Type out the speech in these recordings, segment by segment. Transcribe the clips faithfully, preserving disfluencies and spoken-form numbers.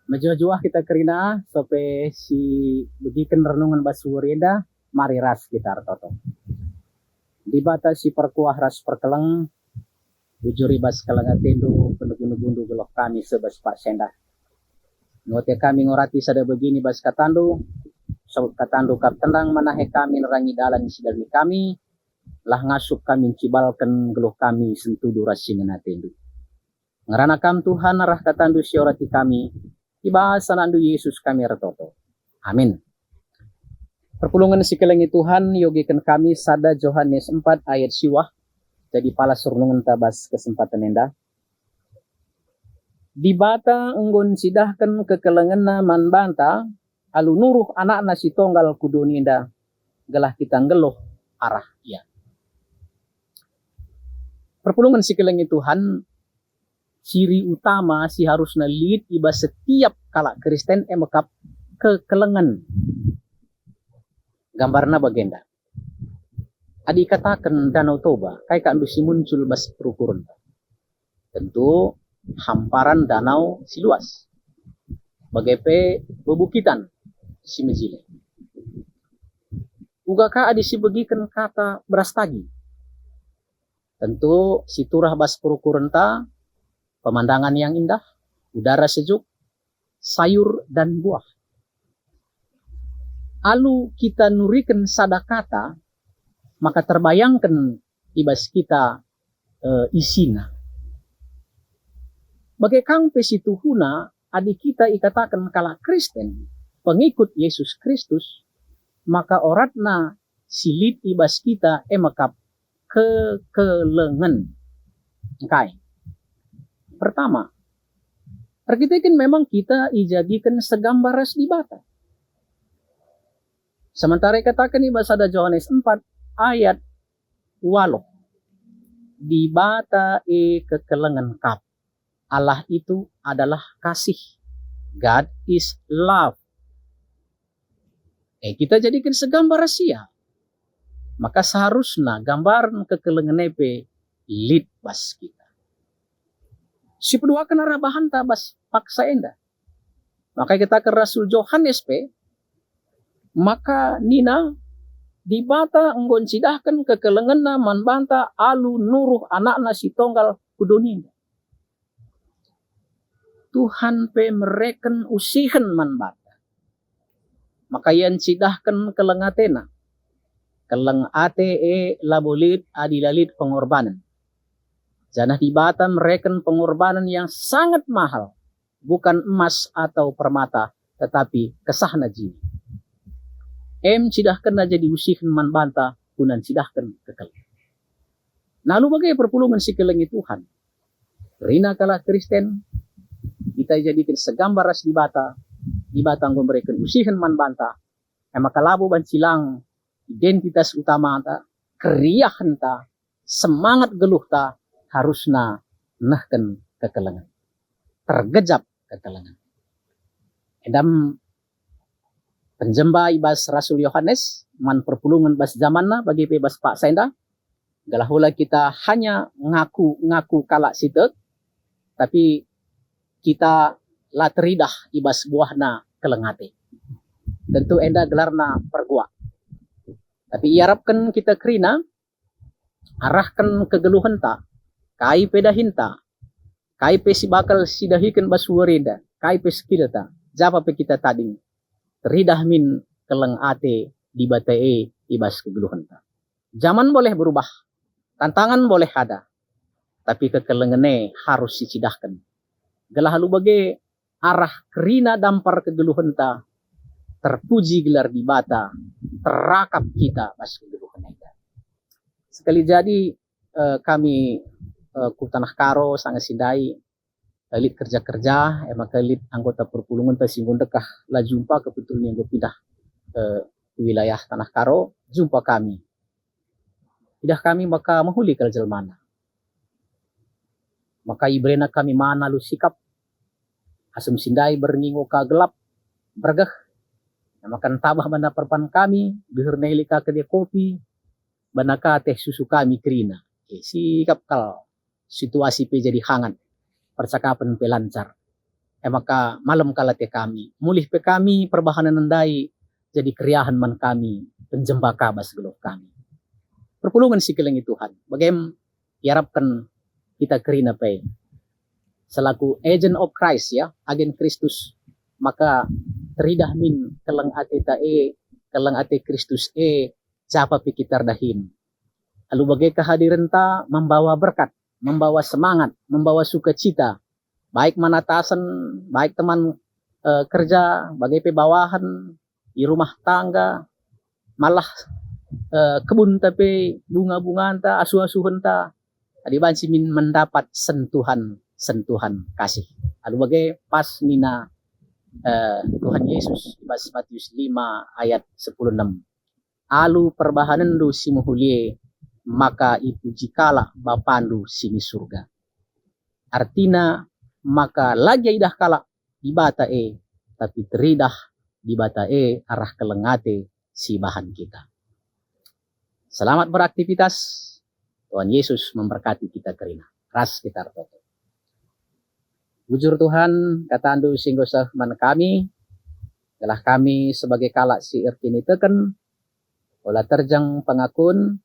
Mejuah-juah kita kerina, sope si begiken renungen bas wari enda, mari ras kita ertoto. Dibata si perkuah ras perkeleng, bujur i bas keleng atendu, penugu-nugundu geluh kami sebas paksa enda. Ngote kami ngorati sada begini bas katandu, sabap katandu kap tendang menahe kami nerangi dalan si idalani kami, lah ngasup kami ncibalken geluh kami sentudu ras si ngena atendu. Ngerana Kam, Tuhan, arah katandu si orati kami, i bas anakndu Yesus kami ertoto. Amin. Perpulungen si kelengi Tuhan, iogiken kami sada Johanes empat ayat siwah, jadi palas rungungenta bas kesempaten enda. Dibata enggo ncidahken kekelengenna man banta, alu nuruh anakna si tonggal ku doni enda, gelah kita nggeluh arah ia. Perpulungen si kelengi Tuhan, ciri utama si harusna lit i bas setiap kalak Kristen e mekap kekelengen. Gambarna bagenda. Adi ikataken Danau Toba, kai kak ndu si muncul bas perukurenta? Tentu hamparan danau si luas. Bage pe bebukitan si mejile. Uga ka adi sibegiken kata Brastagi. Tentu si turah bas perukurenta, pemandangan yang indah, udara sejuk, sayur dan buah. Alu kita nuriken sada kata, maka terbayangken i bas kita, eh, isina. Bage kang pe situhuna, adi kita ikataken kalak Kristen, pengikut Yesus Kristus, maka oratna si lit i bas kita e mekap kekelengen. Engkai? Pertama, erkiteken memang kita ijadiken segambar ras Dibata. Sementara ikataken i bas sada Johanes empat ayat waluh, Dibata e kekelengen kap. Allah itu adalah kasih. God is love. Eh, kita jadiken segambar ras Ia. Maka seharusna gambaren kekelengen e pe lit bas kita. Sipeduaken arah bahanta bas paksa enda. Maka ikataken Rasul Johanes pe, maka nina, Dibata enggo ncidahken kekelengenna man banta alu nuruh anakna si tonggal ku doni enda. Tuhan pe mereken usihen man banta. Maka ia ncidahken keleng atena. Keleng ate e labo lit adi la lit pengorbanen. Janah Dibata mereken pengorbanen yang sangat mahal, bukan emas atau permata, tetapi kesahna jine. Em cidahkenna jadi usihen man banta guna ncidahken kekelengen. Nah, alu bage perpulungen si kelengi Tuhan. Kerina kalak Kristen, kita ijadiken segambar ras Dibata, Dibata enggo mereken usihen man banta, e maka labo banci lang identitas utamanta, keriahenta, semangat geluhta harusna nehken kekelengen. Tergejap kekelengen. Enda me penjemba i bas Rasul Yohanes man perpulungen bas jamanna bage pe bas paksa enda, gelah ola kita hanya ngaku-ngaku kalak si tek, tapi kita la teridah i bas buahna keleng ate. Tentu enda gelarna perguak. Tapi iarapken kita kerina, arahken kegeluhenta, kai pe dahinta, kai pe si bakal sidahiken bas wari enda, kai pe sekilta, japa pe kita tading, teridah min keleng ate Dibata e i bas kegeluhenta. Jaman boleh berubah, tantangan boleh ada, tapi kekelengen e harus sicidahken. Gelah alu bage arah kerina dampar kegeluhenta, terpuji gelar Dibata, terakap kita bas kegeluhen enda. Sekali jadi, eh, kami, eh, ku Tanah Karo sanga si ndai, eh, lit kerja-kerja, e maka lit anggota perpulungenta si enggo ndekah la jumpa, kebetulan enggo pindah, eh, ke wilayah Tanah Karo, jumpa kami. Idah kami maka mehuli kal jelmana. Maka iberena kami man alu sikap. Asum si ndai berngi enggo ka gelap, bergeh. Nah, maka ntabah bana perban kami, geherna ili ka kede kopi, bana ka teh susu kami kerina. Eh, sikap kal, situasi pe jadi hangat, percakapen pe lancar. E maka malem kal ate kami, mulih pe kami perbahanen ndai jadi keriahen man kami, penjemba ka bas geluh kami. Perpulungen si kelengi Tuhan, bagem iarapken kita kerina pe selaku agent of Christ, ya, agen Kristus, maka teridah min keleng ateta e, keleng ate Kristus e, japa pe kita erdahin. Alu bage kehadirenta membawa berkat, membawa semangat, membawa sukacita, baik man atasen, baik teman, eh, kerja, bage pe bawahen, i rumah tangga, malah, eh, kebunta pe, bunga-bunganta, asuh-asuhenta, adi banci min mendapat sentuhan-sentuhan kasih. Alu bage pas nina, eh, Tuhan Yesus i bas Matius lima ayat sepuluh enem, "Alu perbahanenndu si mehuli e, maka ipuji kalak Bapandu si ni Surga." Artina, maka la gia idah kalak Dibata e, tapi teridah Dibata e arah keleng ate si ibahan kita. Selamat beraktivitas. Tuhan Yesus memberkati kita kerina. Ras kita ertoto. Bujur Tuhan, katandu si enggo seh man kami, gelah kami sebagai kalak si erkiniteken, ola terjeng pengakun,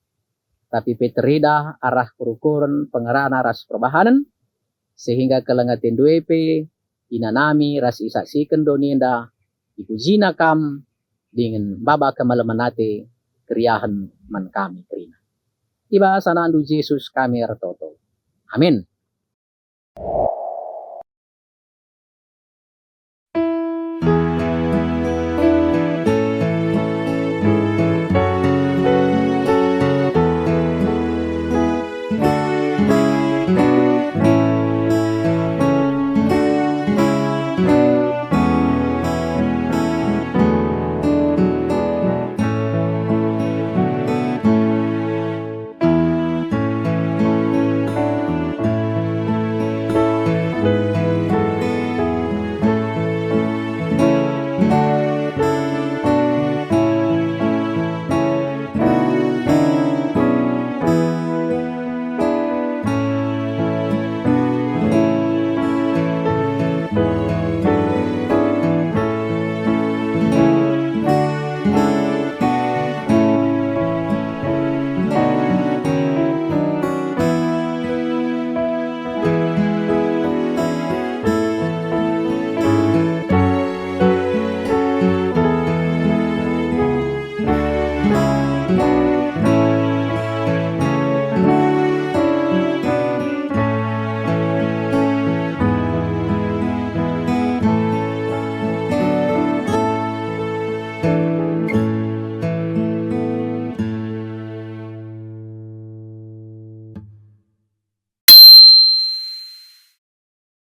tapi pe teridah arah kerukuren, pengerana ras perbahanen, sehingga keleng atendu e pe inanami ras isaksiken doni enda, ipujina Kam dingen maba kemalemen ate keriahen man kami kerina. I bas AnakNdu Jesus kami ertoto. Amin.